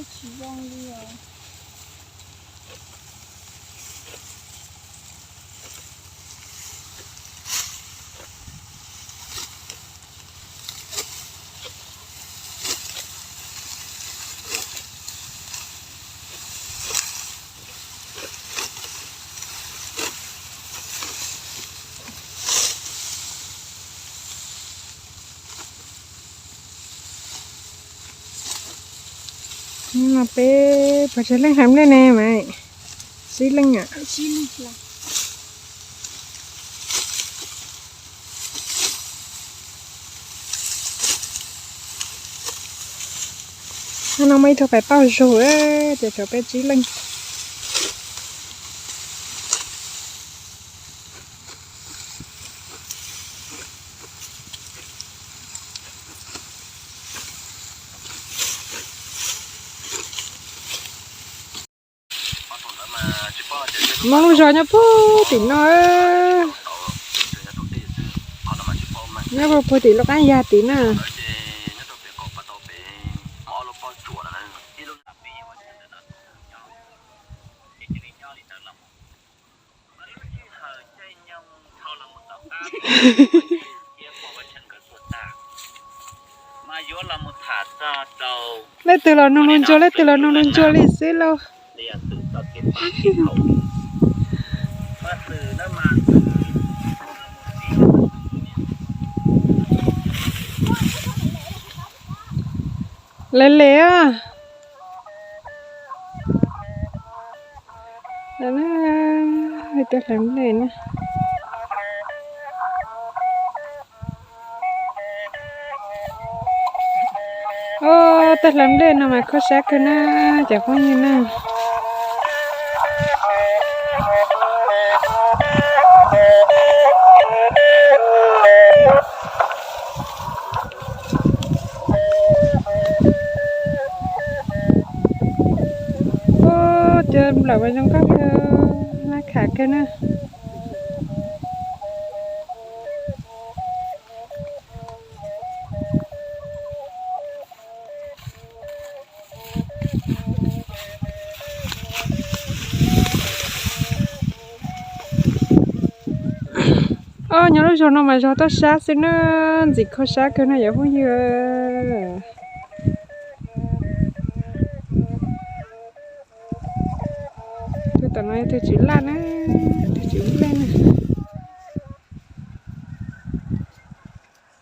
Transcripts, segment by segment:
Tsis zoo li os. No peb puas tsawg leej hlais nplej ne mas? Tsib leej. Hnub no muaj ib tug pais pauj zug, ces tshuav peb tsib leej. Muaj lub zog nyob puag tim no, nyob puag tim lub qab yag tim na. Leej twg los nug luag ntsuag, leej twg los nug luag ntsuag li xwb lauj. Lawv les os. Tej hlais nplej na. Ua, tej hlais nplej no mas khuab sab kawg na, cov phooj ywg na. Ua, cov nplawm mas zoo nkauj kawg, laj kham kawg na. Os, nyob lub zog no mas zog toj sab xwb na, ntxim khuab sab kawg no cov phooj ywg. Tus tom no yog tus tswv laj na, tus tswv nplej na.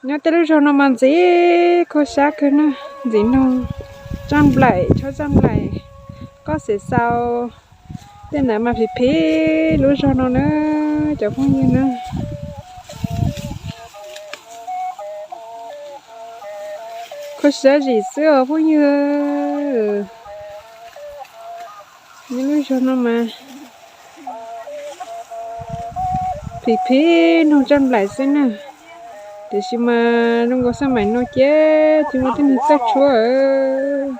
Nyob tej lub zog no mas ntxim khuab sab kawg na, ntxim noog, tsaj nplaim, tshuab tsaj nplaim, kob xev xaus, tej ntawd mas phim phim lub zog no na, cov phooj ywg na. Khuab sab zim xwb os phooj ywg. Nyob lub zog no mas phim phim noog tsaj nplaim xwb na, tiam sis mas zoo nkaus xab maim no ces tsis muaj tej neeg txawj tshuab.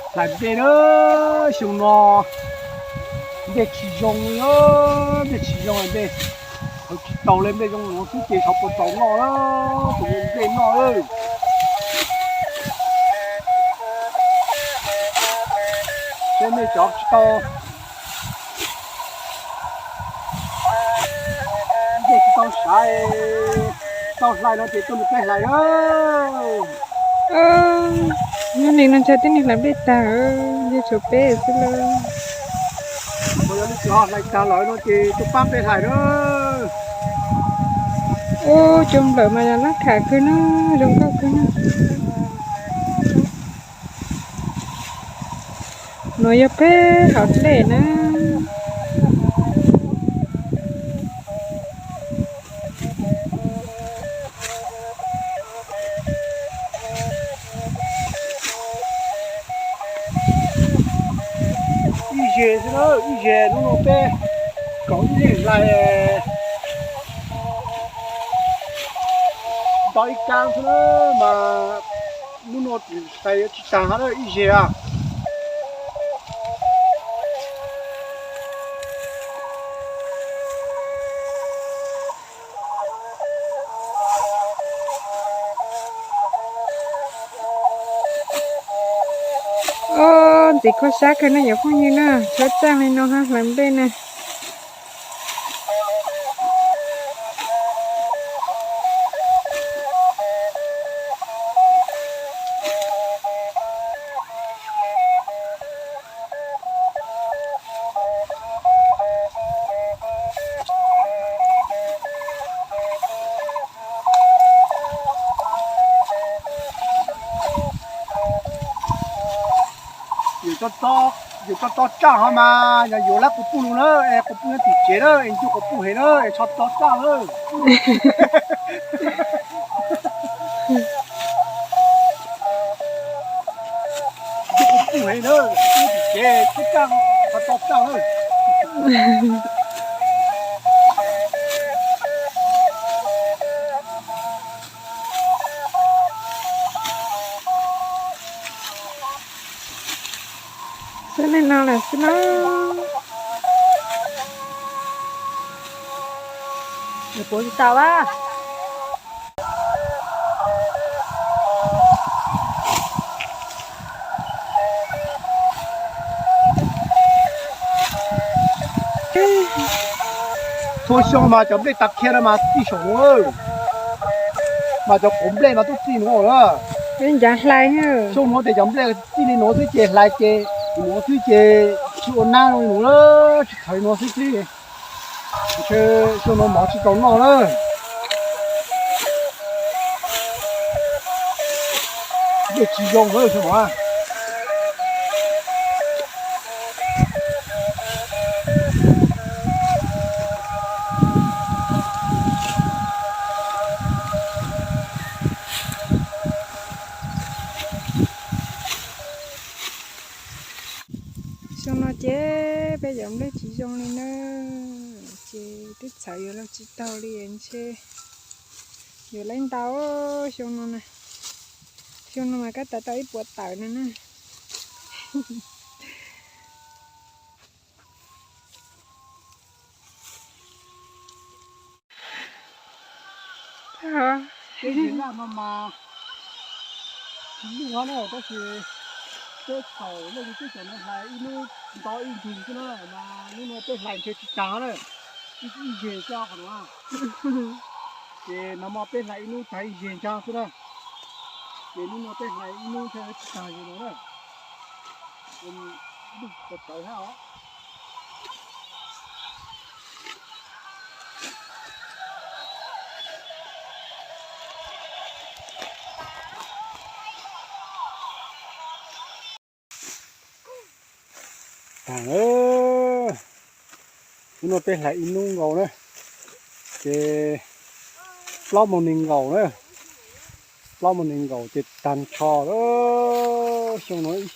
Hlais nplej na, xyoo no nplej tsis zoo li, nplej tsis zoo nplej, tsis tau li nplej zoo no xwb ces xyov puas tau noj, tus nplej noj. Seb nej cov tsis tau nplej tsis tau sav, tau hlais no ces tuaj nrog peb hlais na. Nyob li no ntshe tib neeg hlais nplej tag, ntshe tshuav peb xwb lauj. Yog leej twg ho hlais tag lawm no ces tuaj pab peb hlais na. Ub, cov nplawm mas yog laj kham kawg na, zoo nkauj kawg na. No yog peb hauv dlej na. Ib zeg xwb na, ib zeg, hnub no peb kaum ib leeg hlais tau ib kab xwb na, mas hnub no hlais yuav tsis tag hab ib zeg a. Txiv khuab sab kawg ne cov phooj ywg na, tshaib plab li no hab hlawv nplej na. Yus tso tso tsaj ho mas yog yuav lab quas puj lug na, es quas puj nyob tim tsev na, es ncu quas puj heev na, es tso tso tsaj na. Ncu quas puj heev na, quas puj tim tsev, tso tsaj, tso tsaj na. Xwb li no lawm xwb na. Nws puv tsis tau a. Txhua xyoo mas cov nplej tag khiab no mas txij saum nuav, mas cov quav nplej mas tub txij nuav lawm. Ncav hlais. Xyoo nuav tes cov nplej txij li nuav xwb ces hlais ces nuav xwb ces tsis ua nab li nuav, tsis txhawv nuav xwb xwb. Ntshe xyoo nuav mov tsis tau noj na. Nplej tsis zoo na xyoo nuav. Xyoo no ces peb cov nplej tsis zoo li na, ces twb txhawv yuav luag tsis taug li ntshe. Yuav laib ntau xyoo no na. Xyoo no mas kab tas tau ib puas tawm no na. Peb zes laj no mas tsis luj hab na, tab sis peb thaum leej twg teb chaws no hlais ib hnub nto ib nthwv xwb na, mas hnub no peb hlais ntshe tsis taag na, ib zes xwb qhov no. Ces nag hmo peb hlais ib hnub taag ib zes ntsaag xwb na, ces hnub no peb hlais ib hnub ntshe tsis taag zes no na. Lug tawv hab os. Taag, hnub no peb hlais ib hnub nkaus na, ces plaub moos nees nkaum na, plaub moos nees nkaum ces taag nrho lawm. Xyoo no ib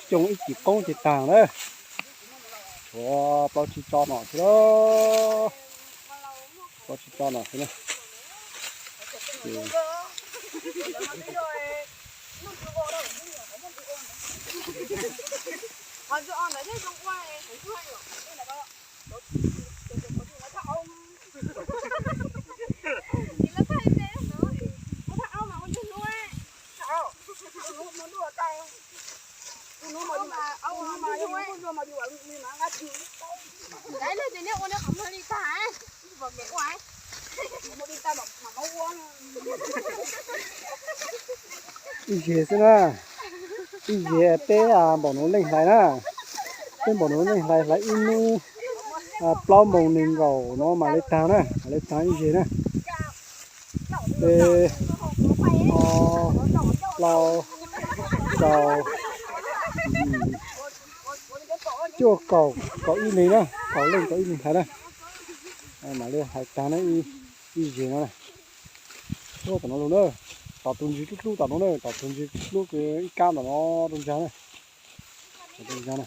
xyoo ib cim qoob ces taag na. Tshuav plaub tsib tsob no xwb, plaub tsib tsob no xwb na. Ib zes xwb na, ib zes peb npaum nuav leej hlais na, peb npaum nuav leej hlais, hlais ib hnub plaub moos nees nkaum no mam li taag na, mam li taag ib zes na. Peb, ob, plaub, rau, cuaj, kaum, kaum ib nees na, kaum leej kaum ib nees hlais na. Mam li hlais taag na, ib zes no na. Tom no lug na, tom tug ntsis dlub dlub tom no na, tom tug ntsis dlub kws ib kab tom no rau ntsaag na. Rau ntsaag na,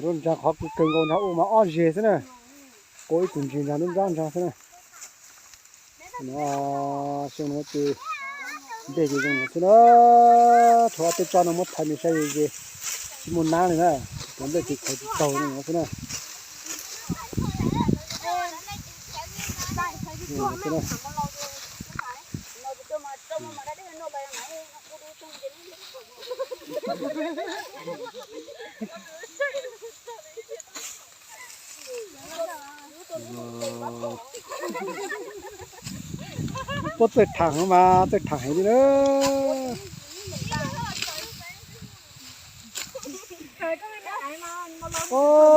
rau ntsaag qhov kws kawg nkaus ntag ua mas ob zes xwb na. Quas ib tug ntsis ntsaag nruab nrab ntsaag xwb na. Xyoo no ces nplej ces zoo no xwb na. Tshuav ob peb tsob no muab thaiv me saib ze ze, tsis muaj nab li na. Cov nplej ces txhawv tsis taug no xwb na. Xwb na. Puab txawj tham mas txawj tham heev li na.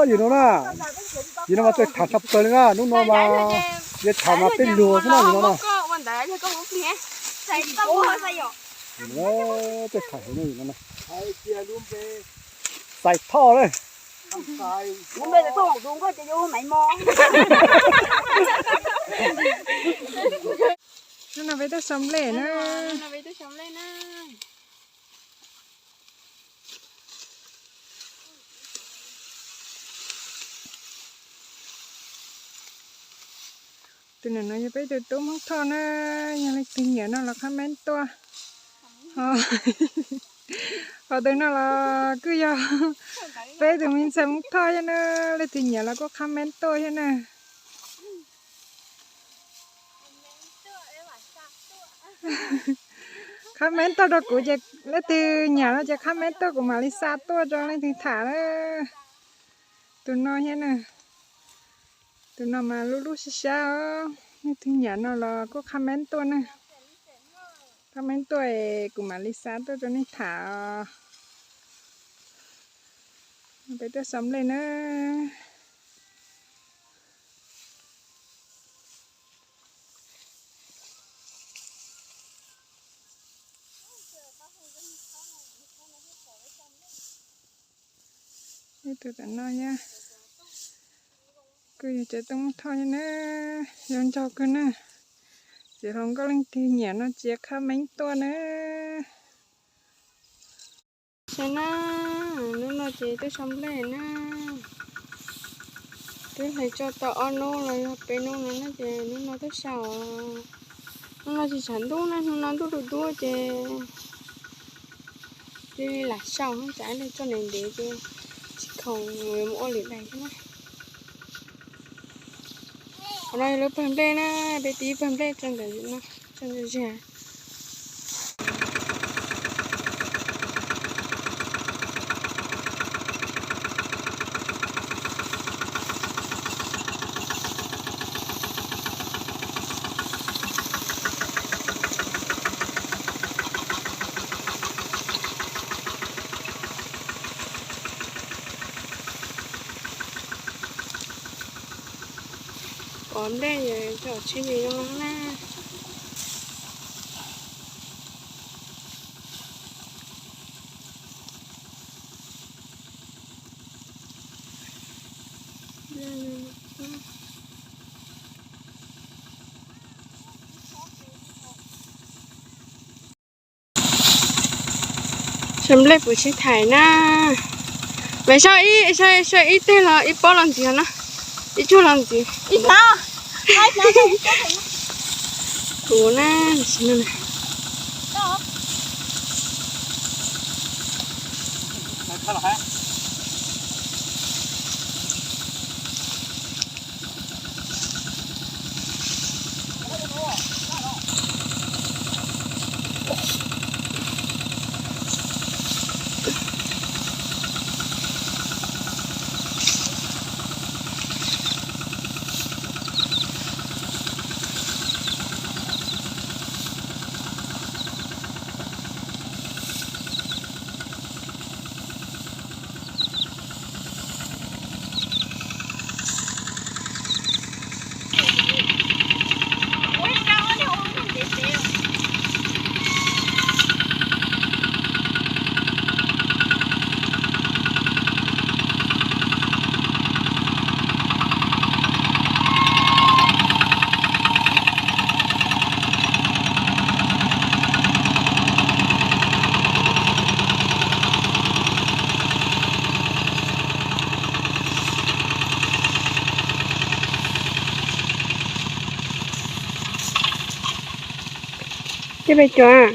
Yus no na, yus no mas txawj tham tshaj plaws li na, hnub no mas yus tham mas peb luag xwb na yus no na. Txawj tham heev na yus no na. Xais Thoj na. Hnub no peb tuaj sau nplej na. Tus no yog peb tus tub Hmoob Thoj na, yog leej twg nyiam no los comment tuaj. Ho tus no los kuj yog peb tus me ntxhais Hmoob Thoj thiab na, leej twg nyiam los kuj comment tuaj thiab na. Comment tuaj rau kuv ces leej twg nyiam no ces comment tuaj kuv mam li xa tuaj rau leej twg tham na. Tus no thiab na, tus no mas lub lub siab siab os, leej twg nyiam no los kuj comment tuaj na. Comment tuaj es kuv mam li xa tuaj rau nej tham os. Peb tuaj sau nplej na. Ib tug tom no yog kuj yog cov tub Hmoob Thoj thiab na, zoo nraug kawg na. Txiv hluas nkauj leej twg nyiam no cia comment tuaj na. Saib na, hnub no ces twb sau nplej na. Twb hlais tso tau ob hnub los yog peb hnub no na ces hnub no twb sau. Hnub no tsis tshav ntuj na, hnub no ntuj dub dub ces cia li lam sau, tsam ib pliag txog ntev ntev ces tsis khoom, mus ua lwm daim thiab na. Qhov no yog lub pawg nplej na, peb tib pawg nplej tso ntawm no, tso ntawm zig. Pov nplej yog cov tsheb yog zoo no na. Sau nplej puas sib thaiv na. Mas sau ib, sau ib teg los ib pob los ntxiv na. Ib tsuag los ntxiv. Kuv na, Tib pes cov.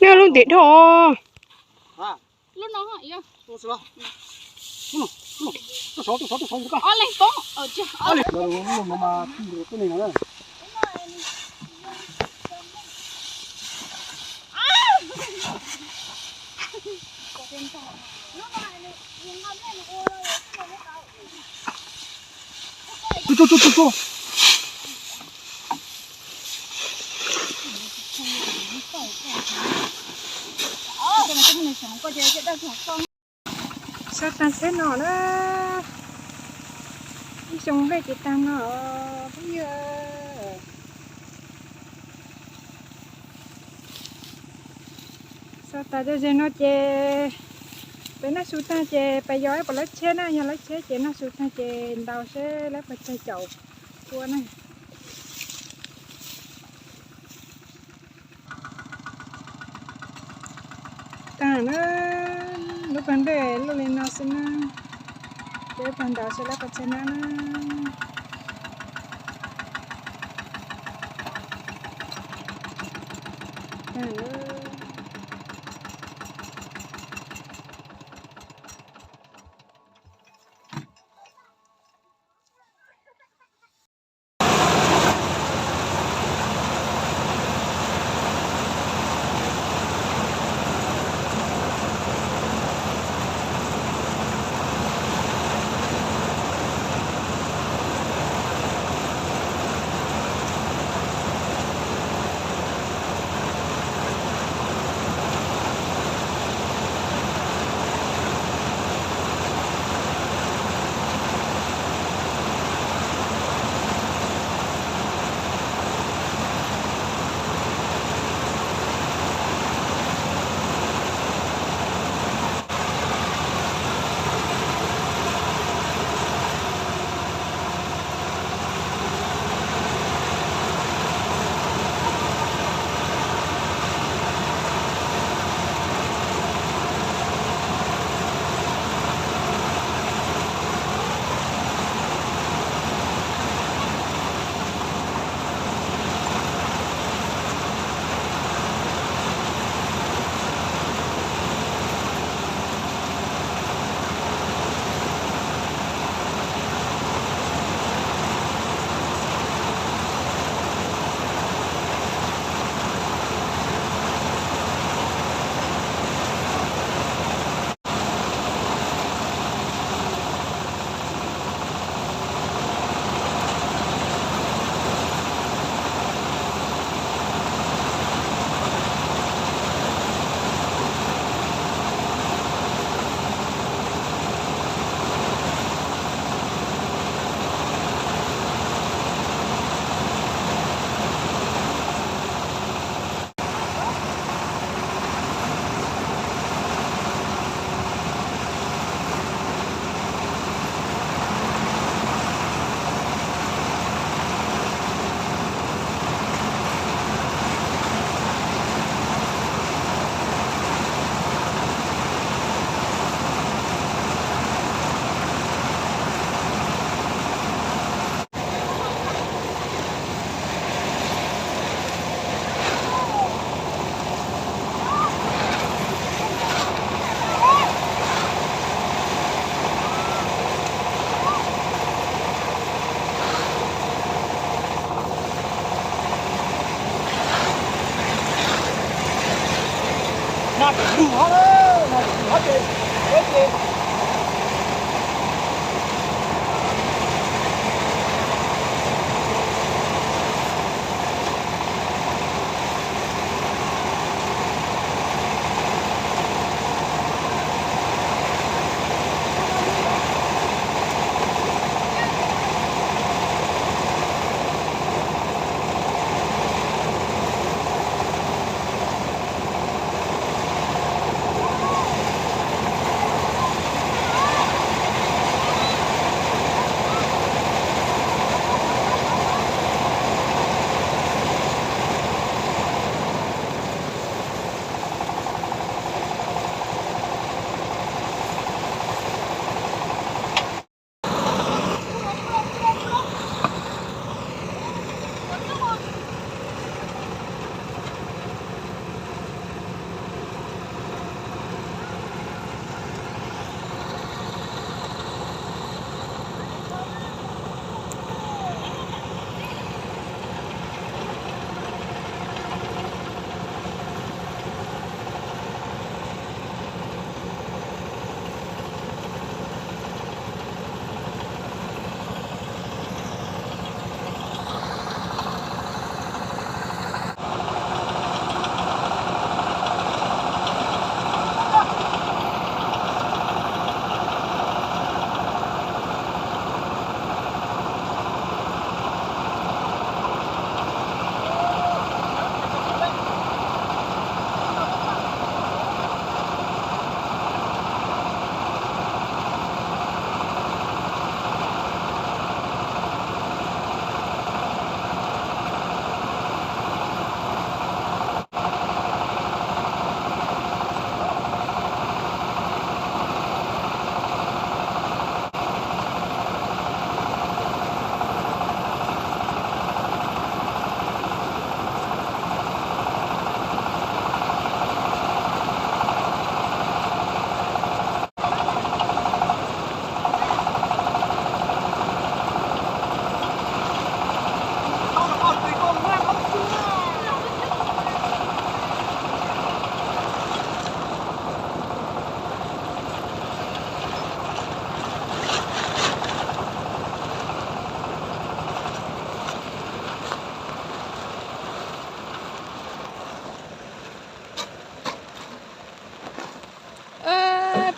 Nej lub ntim dhau. Tuaj sov, tuaj sov, tuaj sov, ob leeg poob. Ob leeg. Tuaj, tuaj, tuaj, tuaj, tuaj. Sab tag tsheb no na, ib xyoo nplej ces tag no phooj ywg. Sab tag cov zeg no ces peb noj su tag ces peb yog ib puas lab tsheb na, yog lab tsheb ces noj su tag ces ntaus seb lawv puas tsawg caum tua na. Tag na, lub pawg nplej luaj li no xwb na, ces pawg ntaus seb lawv puas tsawg nab na. Tag na.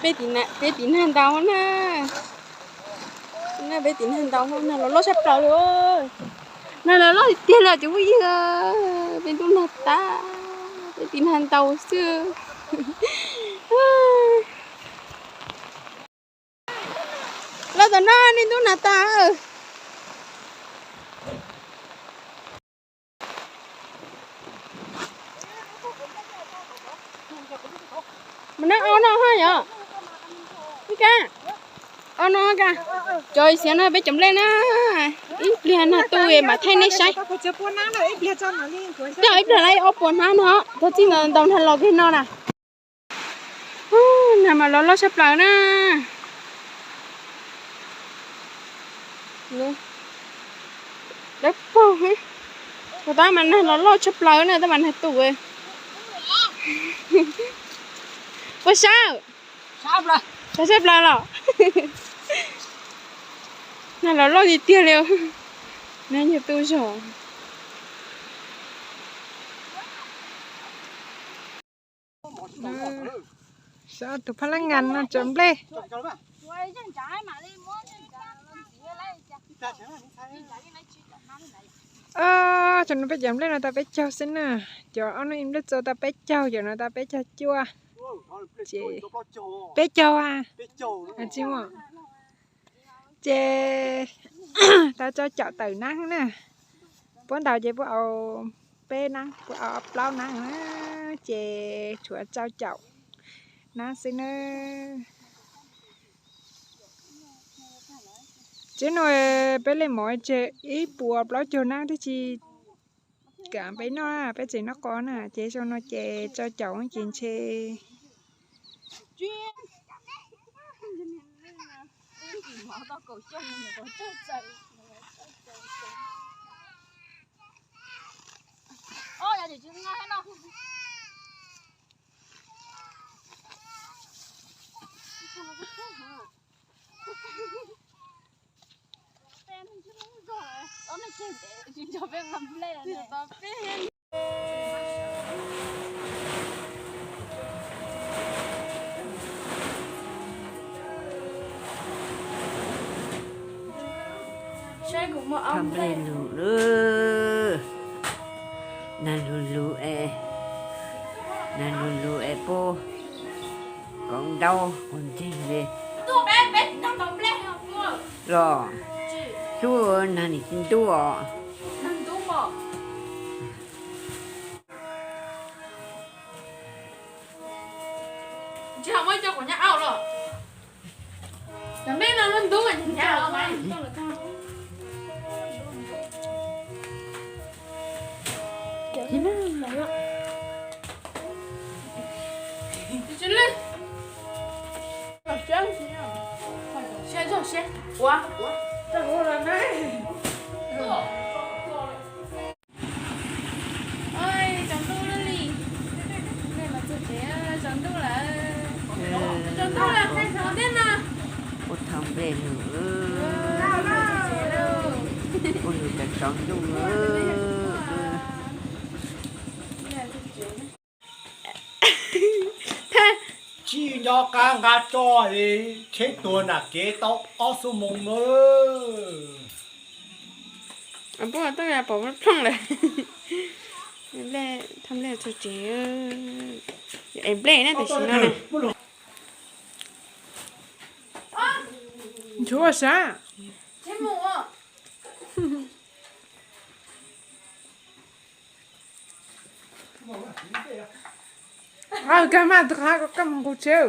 Peb tim nag ntaus na. Peb tim nag ntaus, nag los loj tshaj plaws li. Nag los loj tiag tiag li cov phooj ywg. Peb ntub nag tas, peb tim nag ntaus xwb. Los tom no nej ntub nag tas. Mas nab au no ha yom. Ib ka, au no ka. Cov xiav no peb cov nplej na. Ib pliag nag tu mam thaij nej saib. Tej ib pliag lawv ob puas hnab no, thov txij ntaus nag los kiag no na. Nag mas los loj tshaj plaws na. Dawb paug, tab mas nag los loj tshaj plaws na, tab mas nag tu. Puas sawv? Sawv tshaj plaws los? Nag los loj tiag tiag li. Nag nyuag tu zog. Sawv tus phab lab ngas no tso nplej. Cov no peb cov nplej no tau peb caug xwb na. Cov ob hnub ib nplej txo tau peb caug, cov no tau peb caug cuaj. Ces peb caug a, tsis muaj. Ces tau tsau caum tawm nab na. Puab ntaus ces puab au peb nab, puab au plaub nab na, ces tshuav tsau caum nab xwb na. Tsev no peb li mov tseg ib puas plaub caug nab twb tsis kam peb noj, peb tseem noj qos na, ces zoo no ces tsau caum ces ntshe Thaj nplej lug lawm. Nag lug lug es, nag lug lug es puab kaum ntaub quas ntseg li los. Xub nag nim tsis ntub os. Tsaus ntuj lawm li. Tsaus ntuj lawm. Tsaus ntuj lawm, thaij tau thiab no. Ua thaj nplej lug, ua lug tsaus ntuj lawm. Tsis nco qab nqa tso li, tsheb tuag nram kev tau ob xuab moos lawm. Pom plooj lawm. Thaj nplej txog tsev, es nplej na tam sim no na. Nchuav sab. Kag mas, kag mus nqus tsev.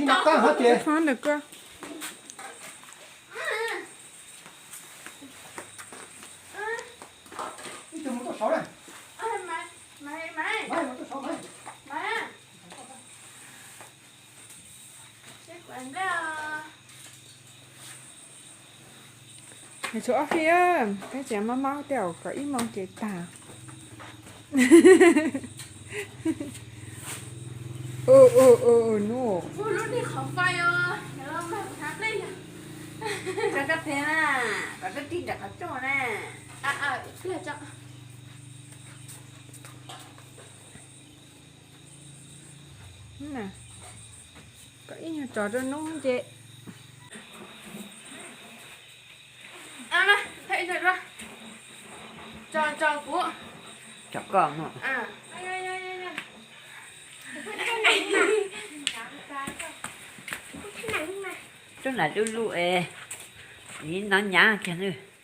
Ntawm ko. Txug office, peb tseem maj maj tej zaum kaum ib moos ces tag. Kom ib nyuag tso rau nub nce. Tso kuv. Tso koj no. Tub nam lub lub es, nov nyav kiag.